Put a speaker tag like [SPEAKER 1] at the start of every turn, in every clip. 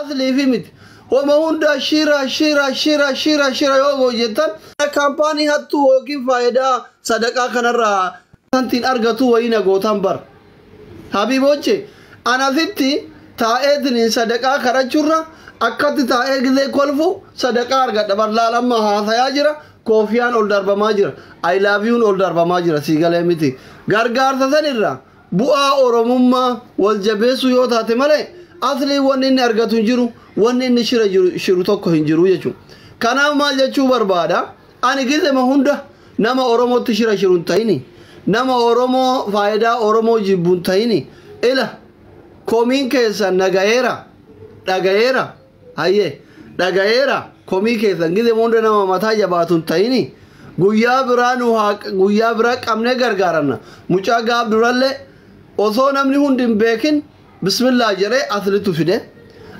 [SPEAKER 1] Aslii fi miti. Homa hunda shira shira shira shira shira yoo hojjetan kaampaanii hattuu yookiin faayidaa sadaqaa kanarraa santiin argatu wayii nagootan bar. Habiiboche, anasitti taa'eetiin sadaqaa kadhachuurra akkatti taa'ee gizee kolfu sadaqaa argadha. Bar laalamma haasayaa jira, koofiyaan ol darbamaa jira, I love you'n ol darbamaa jira, sii galee miti. Gargaarsa sanirra bu'aa Oromummaa wal jabeessuu yoo taate malee aslii wanni inni argatu hin jiru, wanni inni shira jiru shiru tokko hin jiru jechuudha. Kanaaf maal jechuu barbaada? Ani gizema hunda nama Oromootti shira shiru hin ta'ini. Nama Oromoo faayidaa Oromoo jibbu hin ta'ini. Ila komiin keessan nagayeera, dhagayeera, hayyee dhagayeera, komii keessan gizema hunda nama mataa jabaatu hin ta'ini. Guyyaa biraa nu haa guyyaa biraa qabnee gargaaranna. Mucaa gaaf durallee osoo namni hundi hin beekin bismillaa jedhee aslitu fide.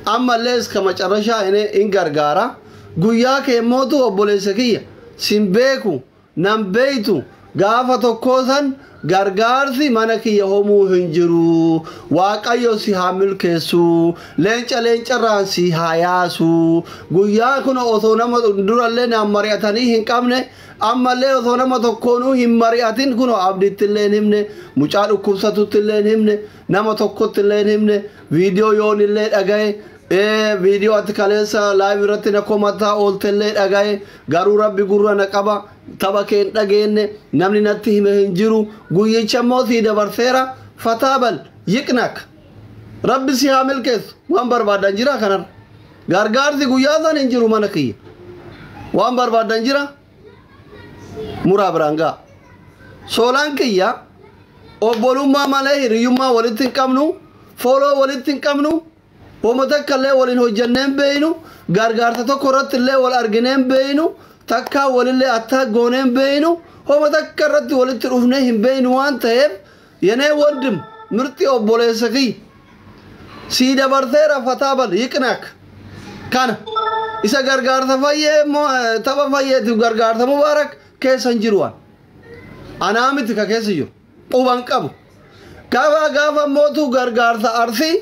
[SPEAKER 1] Ammallee iska macarrashaa hin gargaara. Guyyaa kee mootu obboleessa kiyya sin beeku nan beeytu, gaafa tokkoo san gargaarsi mana kiyya homuu hin jiru. Waaqayyo si haa milkeessu, leenca leencarraan si haa yaasu. Guyyaa kun osoo nama durallee naan mari'atanii hin qabne, ammallee osoo nama tokkoonuu hin mari'atin, kun abditti illee hin himne, mucaa dhukkubsatutti illee hin himne, nama tokkotti illee hin himne. Viidiyoo yoon illee dhagaye, viidiyoo ati kaleessa live irratti na komataa ooltellee dhagaye, garuu Rabbi gurra na qaba, tapha kee hin dhageenye, namni natti hime hin jiru. Guyyicha immoo sii dabarseera. Fataabal yiqnak, Rabbi si haa milkeessu. Waan barbaadan jira kanarra? Gargaarsi guyyaa san hin jiru mana kiyya. Waan barbaadan jira? Muraa biraan ga'a. Soolaan kiyya obbolummaa malee hiriyyummaa walitti hin qabnu, follow walitti hin qabnu, homa takka illee waliin hojjannee hin beeynu, gargaarsa tokko irratti illee wal arginee hin beeynu, takkaa walillee attaa goonee hin beeynu, homa takka irratti walitti dhufnee hin beeynu. Waan ta'eef yenee wandim mirxi obboleessa kiyya sii dabarseera. Fataabal yiqnaak. Kana isa gargaarsa fayyee tapha fayyeetiif gargaarsa Mubaarak keessa hin jiru. Waan anaa miti ka keessa jiru quban qabu. Gaafa gaafa mootuu gargaarsa Arsii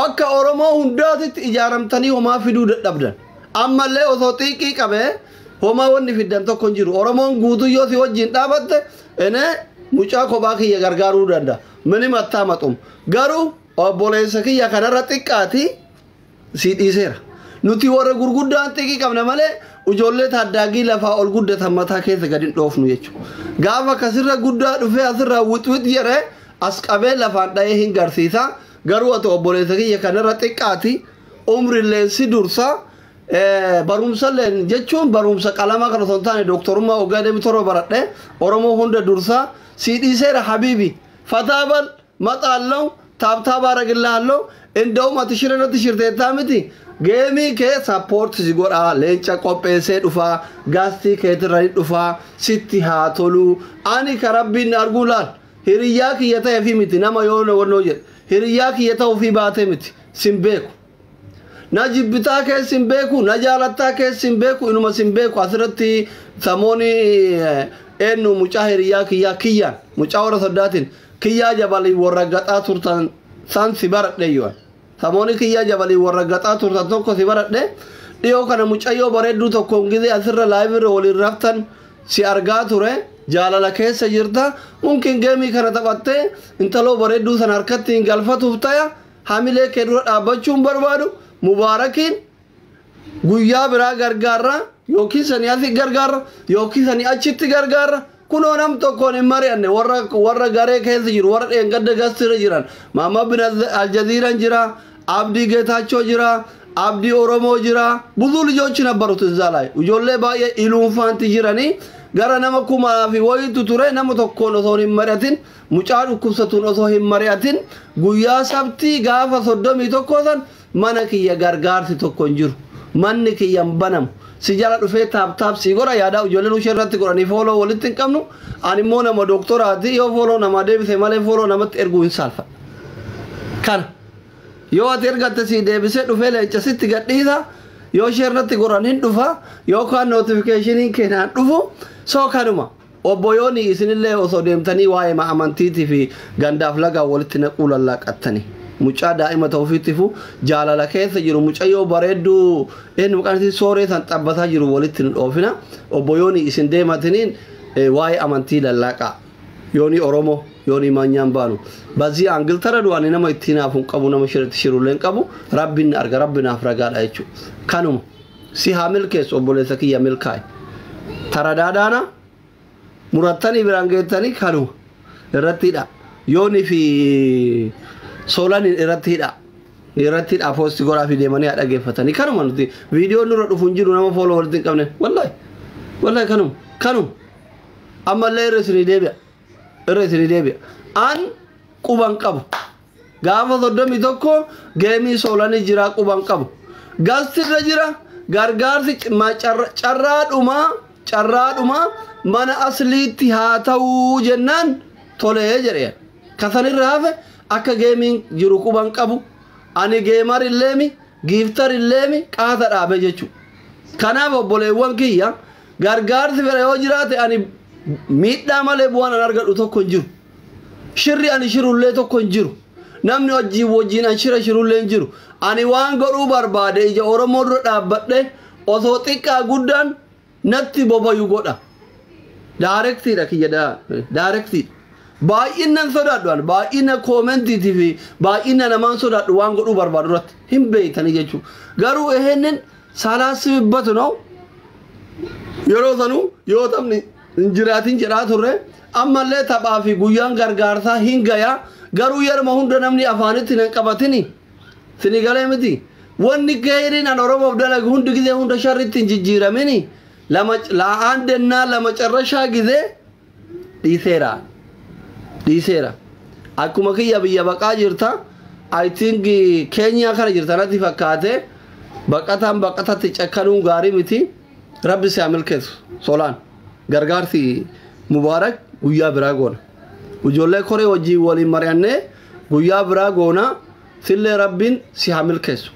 [SPEAKER 1] akka Oromoo hundaatitti ijaaramtanii homaa fiduu dadhabdan. Ammallee osoo xiiqii qabee homaa wanni fiddan tokko hin jiru. Oromoon guutuu yoo si wajjin dhaabatte ene mucaa kophaa kiyya gargaaruu danda'a mini mattaa maxum. Garuu obboleessa kiyya kanarra xiqqaati si dhiiseera. Nuti warra gurguddaan xiqqii qabna malee ijoollee taaddaagii lafaa ol guddatan mataa keessa gadi hin dhoofnu jechuudha. Gaafa kasirra guddaa dhufee asirraa wixwix jedhee as qabee lafaan dha'ee hin garsiisa. Garuu ati obboleessa kiyya kanarra xiqqaati, umrillee si dursa, barumsallee jechuun barumsa qalamaa kana osoo hin taane dooktorummaa waggaa 27 baradhe, Oromoo hunda dursa si dhiiseera. Habiibi, fataabal maxaallau tap tap aragillaallo. Inda'um ati shira irratti shirteettaa miti, game kee support si godhaa, leenca qopheessee dhufaa, guest keetirra ni dhufaa, sitti haa tolu. Ani ka Rabbiin arguu laal hiriyyaa kiyya ta'ee fi miti, nama yoo wannoo jedhe hiriyyaa kiyya ta'uu fi baatee miti, sin beeku, na jibbitaa keessa hin beeku, na jaalattaa keessa hin beeku, inuma sin beeku. Asirratti samooni eenyu mucaa hiriyyaa kiyyaa kiyyaan mucaa warra soddaatiin kiyyaa jabalii warra gaxaa turtan san si baradhe. Yoon samooni kiyyaa jabalii warra gaxaa turtan tokko si baradhe. Dhiyoo kana mucayyoo bareedduu tokkoon gizee asirra live irra waliin raftan si argaa ture. Jaalala keessa jirta, mumkin game kana taphattee intaloo bareedduu sana harkatti hin galfatuuf taya. Hamilee kee dura dhaabbachuun barbaadu. Mubaarakiin guyyaa biraa gargaarra, yookiin sanii asi gargaarra, yookiin sanii achitti gargaarra. Kunoo nam tokkoon hin mari'anne. Warra garee keessa jiru, warra dheengadda guest irra jiran, Maamma bin Aljaziiran jira, Abdii Geetaachoo jira, Abdii Oromoo jira, ብዙ ልጆች ነበሩት እዛ ላይ, ijoollee baay'ee iluunfaanti jiranii, gara nama kumaa fi wayitu ture. Nama tokkoon osoo hin mari'atin, mucaa dhukkubsatuun osoo hin mari'atin, guyyaa sabtii gaafa 31 san mana kiyya gargaarsi tokko hin jiru, manni kiyya hin banamu. Si jala dhufee tap tap si godha yaada ijoolleen ishee irratti godhanii follow walitti hin qabnu. Ani immoo nama dooktoraati, yoo follow namaa deebise malee follow namatti erguu hin saalfadha. Kana yoo ati ergatte si deebisee dhufee leenca sitti gadhiisa, yoo ishee irratti godhan hin dhufa, yookaan notificationiin keenyaan dhufu. Soo kanuma obbo Yooni, isinillee osoo deemtanii waa'ee amantiitii fi gandaaf lagaa walitti naquu lallaaqattanii. Mucaa daa'ima ta'uu ofiittifu jaalala keessa jiru mucayyoo bareedduu eenyu maqaan isii sooree san xabbataa jiru walitti nu dhoofina. Obbo Yoonii isin deematiniin waa'ee amantii lallaaqaa. Yoonii Oromoo yoonii maanyaan baanu. Bazii angiltara du'anii nama ittiin hafu hin qabu, nama shiratti shirullee hin qabu, rabbiin arga, rabbi naaf ragaadha jechuudha. Kanuma si haa milkeessu, obboleessa kiyya milkaa'e. Taradaadaana murattanii biraan geettanii kanuma irratti hidha. Yoonii fi soolaniin irratti hidha. Irratti hidha, post godhaa fi deemanii haa dhaggeeffatanii. Kanuma nuti viidiyoon nurra dhufu hin jiru, nama follow walitti hin qabne. Wallaahi wallaahi, kanuma kanuma. Ammallee irra isinii deebi'a. Irra isinii deebi'a. An quban qabu. Gaafa 31 game soolanii jira, quban qabu. Gastirra jira, gargaarsi carraadhumaa carraadhumaa mana asliitti haa ta'uu jennaan tolee jedhe. Kasanirra hafe akka gameiin jiru quban qabu. Ani gamer illeemi, gifter illeemi, qaata dhaabe jechuudha. Kanaaf obboleewwan kiyya, gargaarsi fedha yoo jiraate ani miidhaa malee bu'aan an argadhu tokko hin jiru. Shirri ani shirullee tokko hin jiru. Namni wajjin wajjin an shira shirullee hin jiru. Ani waan godhuu barbaade ija Oromoo dura dhaabbadhe osoo xiqqaa guddaan natti bobayu godha. Directiidha kiyya, directiidha. Baay'innan sodaadhu ani, baay'ina commentiitii fi baay'ina namaan sodaadhu waan godhuu barbaadu irratti hin beeytanii jechuudha. Garuu eheennin saalaasibibbatu noo yeroo sanuu yoo taphni hin jiraatin jedhaa turre, ammallee taphaa fi guyyaan gargaarsaa hin gayaa, garuu yeruma hunda namni afaanitti hin qabatini sini galee miti. Wanni keeriin an Oromoof dalagu hundi gizee hunda sharritti hin jijjiiramini. Lama la'aan dennaa lama carrashaa gizee dhiiseera dhiiseera. Akkuma kiyya biyya baqaa jirta, I think Keenyaa kana jirta natti fakkaate. Baqataan baqatatti cakkanuun gaarii miti. Rabbi si haa milkeessu. Solaan gargaarsi mubaarak, guyyaa biraa goona. Ijoollee koree wajjin waliin mari'annee guyyaa biraa goona. Sillee rabbiin si haa milkeessu.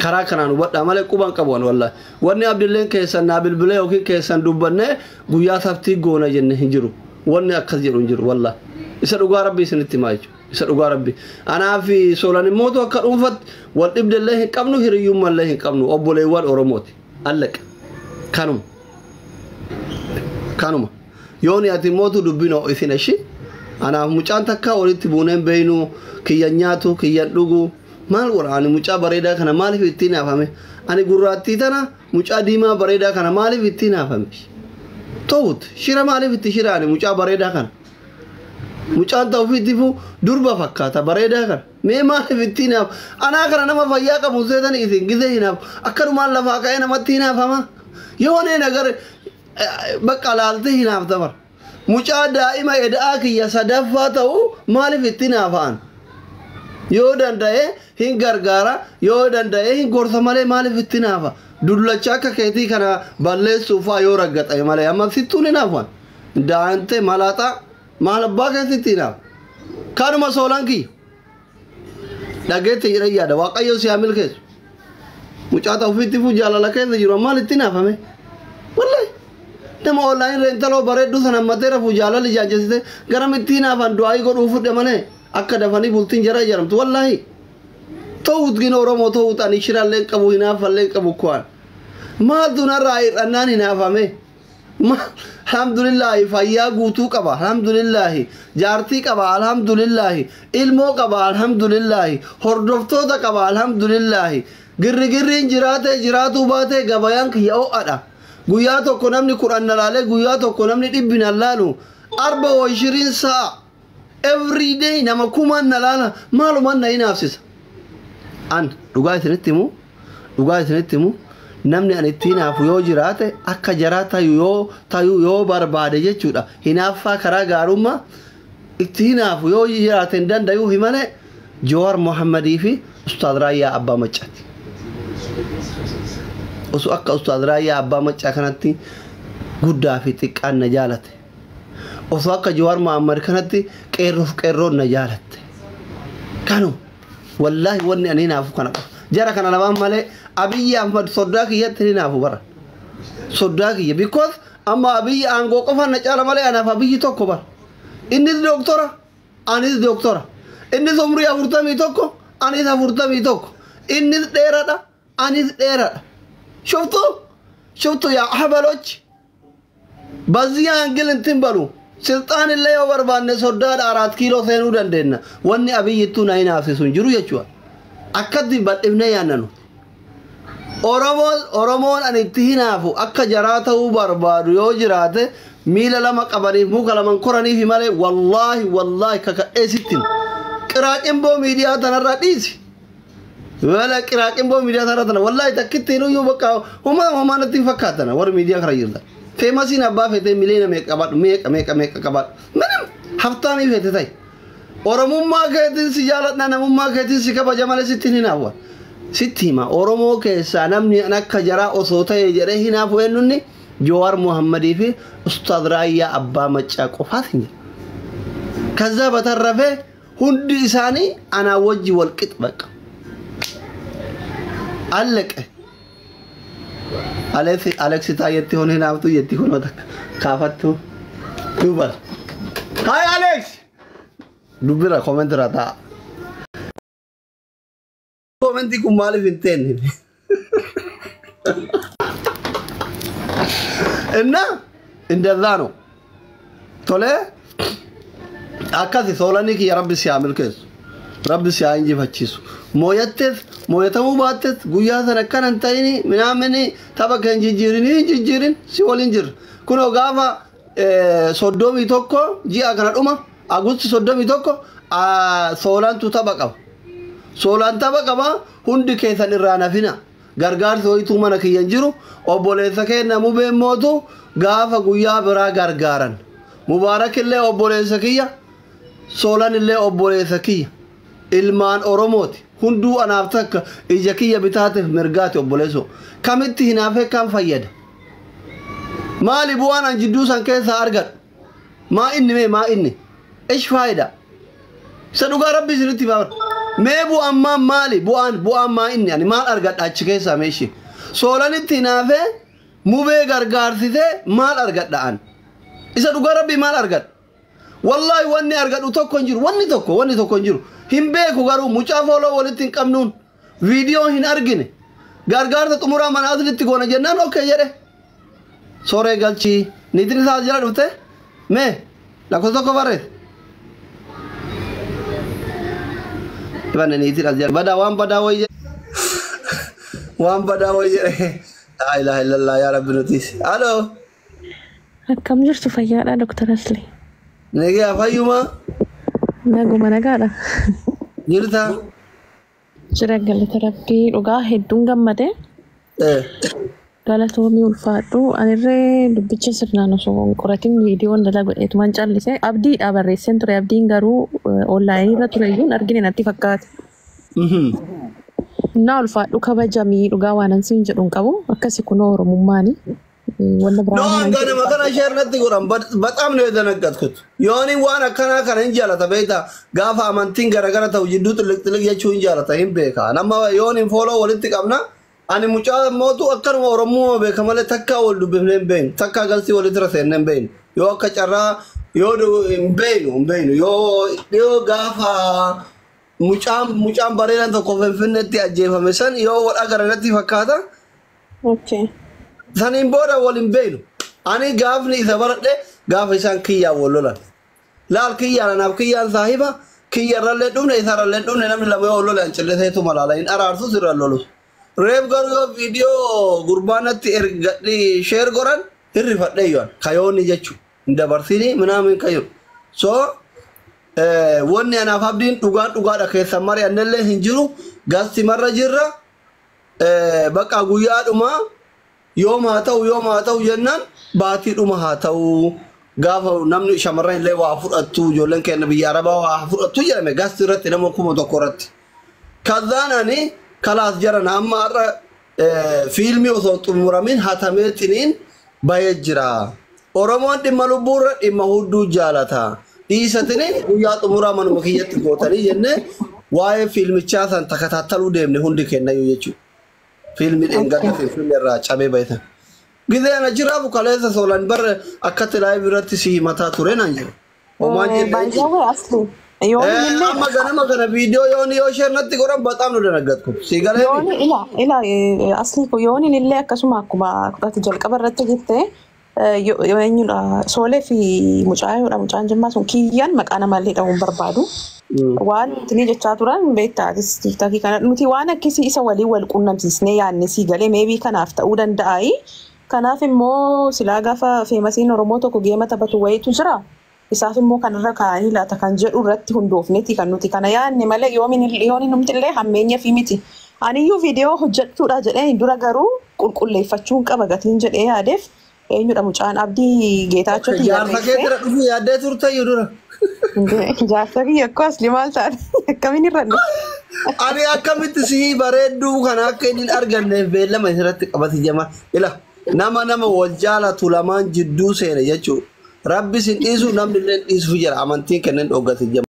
[SPEAKER 1] Karaa kanaan hubadhaa malee quban qabu an, wallahi. Wanni abdilleen keessan naa bilbilee yookiin keessan dubbannee guyyaa sabtii goona jenne hin jiru. Wanni akkas jedhu hin jiru, wallahi. Isa dhugaa rabbi isinitti himaa jechuudha. Isa dhugaa rabbi. Anaa fi solan immootu akka dhuunfatti wal dhibdellee hin qabnu, hiriyyummallee hin qabnu, obboleewwan Oromooti. Allaqa. Kanuma. Kanuma. Yooni ati immootu dubbinoo isin ishi. Anaaf mucaan takka walitti buuneen beeynu, kiyyan nyaatu, kiyyan dhugu. Maal godha ani mucaa bareedaa kana maaliif ittiin haafame? Ani gurraattii tana mucaa diimaa bareedaa kana maaliif ittiin haafame? Ta'ut shira maaliif itti shira ani mucaa bareedaa kana? Mucaan ta'u ofiittifu durba fakkaata bareedaa kana. Mee maaliif ittiin haafu? Anaa kana nama fayyaa qabu seetan isin gizee hin haafu. Akkanumaan lafaa ka'ee namatti hin haafama. Yoonee nagar bakka laaltee hin haafta bara. Mucaa daa'ima eda'aa kiyya sadaffaa ta'u maaliif ittiin haafa'an? Yoo danda'e hin gargaara, yoo danda'e hin gorsa malee maaliif ittiin haafa? Dullacha akka keetii kana balleessuufaa yoo raggaxame malee amma sittuun hin haafan. Daa'imtee malaaxaa maal abbaa keessatti hin haafu. Kanuma soolaan kiyya. Dhageette jedhan yaada, Waaqayyo si haa milkeessu. Mucaa ta'u ofiitti fuu jaalala keessa jiru maal ittiin haafame? Wallahi. Nama online reentaloo bareedduu sana ammatee rafuu jaalalli jaanjessite gara mittiin haafan du'aayii godhuu fudhe malee akka dafanii bultiin jara jedhamtu, wallahi. Ta'uut gin Oromoo ta'uut ani shirallee qabu, hinaafallee qabu kuwaan. Maaltu narraa hir'annaan hinaafame? Alhamdulillahi, fayyaa guutuu qaba, alhamdulillahi, jaartii qaba, alhamdulillahi, ilmoo qaba, alhamdulillahi, hordoftoota qaba, alhamdulillahi. Girrigirriin jiraatee jiraatuu baatee gabayaan kiyya ho'adha. Guyyaa tokko namni 10 na laalee, guyyaa tokko namni 100 na laalu, arba wayshiriin sa'a every day nama kumaan na laala, maalumaan na hinaafsisa? An dhugaa isinitti himu, dhugaa isinitti himu, namni ani itti hinaafu yoo jiraate, akka jaraa tayu yoo tayu yoo barbaade jechuudha, hinaaffaa karaa gaarummaa itti hinaafu yoo jiraate hin dandayuu himale, Jawaar Mohammadii fi Ustaad Raayyaa Abbaa Maccaati. Osoo akka Ustaad Raayyaa Abbaa Maccaa kanatti guddaa fi xiqqaan na jaalate. Osoo akka Jawaar Mohammad kanatti qeerroof qeerroon na jaalatte. Kanuma wallaahi wanni ani hinaafu kana qofa. Jara kana lamaan malee Abiyyi Ahmad soddaa kiyyatti hin hinaafu bara. Soddaa kiyya, because amma Abiyyi aangoo qofa na caala malee anaaf Abiyyi tokko bara. Innis dooktora, anis dooktora. Innis umrii 41, anis 41. Innis dheeradha, anis dheeradha. Shuftu shuftu yaa habalochi. በዚህ አንግል እንትን በሉ ስልጣን ላይ yoo barbaanne soddaadha 4 kiiloo seenuu dandeenya. Wanni Abiyyittuu na hinaafsisu hin jiru jechuudha. Akkatti bal'ifnee yaanna nuti. Oromoon ani itti hinaafu akka jaraa ta'uu barbaadu yoo jiraate miila lama qabaniif muka laman koraniif malee, wallaahi wallaahi kakadhee sitti hima. Qiraaqimboo miidiyaa tanarraa dhiisi. Wala qiraaqimboo miidiyaa tanarraa tana wallaahi takkitti iyyuu bakka homaa homaa natti hin fakkaatana warri miidiyaa kana jirtan. Famousiin abbaa feetee miliyoona meeqa qabadhu, meeqa meeqa meeqa qabadhu. Minim haftaamii feete ta'i. Oromummaa keetiin si jaaladha, namummaa keetiin si kabaja malee sitti hin hinaafwan. Sitti hima, Oromoo keessaa namni akka jaraa osoo ta'e jedhee hinaafu eenyunni Jawaar Muhammadii fi Ustaaz Raayyaa Abbaa Maccaa qofaat hin jiru. ከዛ በተረፈ hundi isaanii anaa wajji wal qix በቃ አለቀ። Aleksi taayyetti hon hinaaftu jetti kun takka kaafattu duubal. Hi Alex! Dubbira comment irraa taa'a. Commentii kun maaliif hin teenne? እና እንደዛ ነው። Tole, akkasi soolanii kiyya, Rabbi si haa milkeessu. Rabbi si haa injifachiisu. Mooyattees mooyatamuu baattees guyyaa sana akkana hin ta'ini minaamini tapha kan jijjiirin hin jijjiirin si waliin jirra. Kunoo gaafa 31 ji'a kana dhuma Agusti 31 soolantu tapha qaba. Soolaan tapha qaba, hundi keessan irraa nafina. Gargaarsi wayituu mana kiyyan jiru, obboleessa keenya Mubeen mootu gaafa guyyaa biraa gargaaran. Mubaarak illee obboleessa kiyya, Soolan illee obboleessa kiyya. Ilmaan Oromooti. Hunduu anaaf takka, ija kiyya bitaateef mirgaati obboleessoo. Kamitti hinaafee kam fayyada? Maali bu'aan an jidduu san keessaa argadhu? Maa inni mee maa inni? Ish faayida? Isa dhugaa Rabbi isinitti baafadha. Mee bu'aan maa maali? Bu'aan maa inni? Ani maal argadha achi keessaa meeshi? Soolanitti hinaafee Mubee gargaarsisee maal argadha an? Isa dhugaa Rabbi maal argadha? Wallaahi wanni argadhu tokko hin jiru. Wanni tokko hin jiru. Hin beeku garuu mucaa follow walitti hin qabnuun viidiyoo hin argine. Gargaarsa xumuraa mana aslitti goona jennaan okay jedhe. Soree galchii niitiin isaa jala dhufte mee lakkoofsa tokko barreesse. Ibanne niitiin as jala badaa waan badaa wayii jedhe. Waan badaa wayii jedhe. Laa ilaaha illallah, yaa Rabbi nutis. Aloo.
[SPEAKER 2] Akkam jirtu, fayyaadha Dr. Asli?
[SPEAKER 1] Nagaya, fayyuma.
[SPEAKER 2] Naguma, nagaadha.
[SPEAKER 1] Jirta?
[SPEAKER 2] Jira, galata Rabbii, dhugaa hedduun gammade. Galatoomii, ulfaadhu. Anirree dubbicha sirnaan osoo hin qoratin viidiyoon dala godheetumaan callise. Abdiidha barreesseen ture. Abdiin garuu onlineii irra ture iyyuu hin argine natti fakkaata. Innaa ulfaadhu, kabajamii, dhugaa waan ansiin jedhu hin qabu. Akkasi kunoo Oromummaani. Wanna
[SPEAKER 1] No,
[SPEAKER 2] biraa waan
[SPEAKER 1] ganama kana share natti godhan, በጣም ነው የደነገጥኩት። Yooni waan akkanaa kana hin jaalata beekta, gaafa amantiin garagara ta'u jidduu xilliq xilliq jechuu hin jaalata, hin beeka. Nama yoon hin follow walitti qabna. Ani mucaa mootu akkanuma Oromoo beeka malee takkaa wal dubbifnee hin beeknu, takkaa galtii walitti raseennee hin beeknu. Yoo akka carraa yoo hin beeknu yoo gaafa mucaan bareedan tokko Finfinneetti ajjeefame san yoo wal agarre natti fakkaata. Saniin booda wal hin beeknu. Ani gaafni isa baradhe gaafa isaan kiyyaan wal lolan. Laal, kiyyaan anaaf kiyyaan saahiba, kiyyarrallee dhufne isarrallee dhufne, namni lama yoo wal lolan calliseetu malaala, hin araarsus irra lolus. Reef garuu yoo viidiyoo gurbaanatti ergadhi share godhan hirrifadhe yoon kayoonni jechu hin dabarsini minaamin kayo. So wanni anaaf abdiin dhugaan dhugaadha keessan mari'annellee hin jiru, gasti marra jirra, bakka guyyaadhuma yoom haa ta'u, yoom haa ta'u jennaan baatii dhuma haa ta'u, gaafa namni shamarran illee waa fudhattu, ijoolleen keenya biyya arabaa waa fudhattu jedhame gasti irratti nama 1000 irratti. Kazaan ani kalaas jaran amma har'a fiilmii osoo hin xumuramin hatameetiniin bahee jira. Oromoon dhimma lubbuurra dhimma hudduu jaalata. Dhiisatiniin guyyaa xumuraa manuma kiyyatti gootanii jennee waa'ee fiilmichaa san takataattaluu deemne hundi kennayyuu jechuudha. Fiilmii dheengadda Finfinnee irraa cabee bahitan. Gizee ana jiraafu kaleessa soolan bar akkatti live irratti si himataa ture naan jedhe. Homaan jennee
[SPEAKER 2] Baay'ee asli. Yooniin illee
[SPEAKER 1] Amma ganama kana viidiyoo yooni yoo isheen natti godhan baxaam nu danaggatku. Si galee
[SPEAKER 2] Yooni ila ila asli ko yooniin illee akkasuma akkuma ati jalqaba irratti jette eenyudha Soolee fi mucaayoodha mucaan jimmaa sun kiyyaan maqaa namallee dha'uun barbaadu. Waan nuti ni jechaa turan beektaatis tiiktaakii kana nuti waan akkasii isa waliin wal qunnamsiisnee yaadne sii galee meebii kanaaf ta'uu danda'aayi. Kanaaf immoo silaa gaafa feemasiin Oromoo tokko geema taphatu wayiitu jira. Isaaf immoo kanarra kaa'anii laata kan jedhu irratti hundoofneeti kan nuti kana yaadne malee yoomiin numtillee hammeenya fi miti. Aniyyuu viidiyoo hojjechuudha jedheen dura garuu qulqulleeffachuun qaba gatiin jedhee yaadeef eenyudha mucaan Abdii Geetaachooti
[SPEAKER 1] Jaarsa kee bira dhufuu yaaddee turte iyyuu dura.
[SPEAKER 2] Jaarsa kiyya akkoo asli maal taate akkamiin irra
[SPEAKER 1] Ani akkamitti sihii bareedduu kana akka inni hin arganneef beellama isirratti qabate jama. Ila nama nama wal jaalatu lamaan jidduu seene jechuudha. Rabbi sin dhiisu namni illee dhiisuuf jira amantiin kenneen dhoggate jama.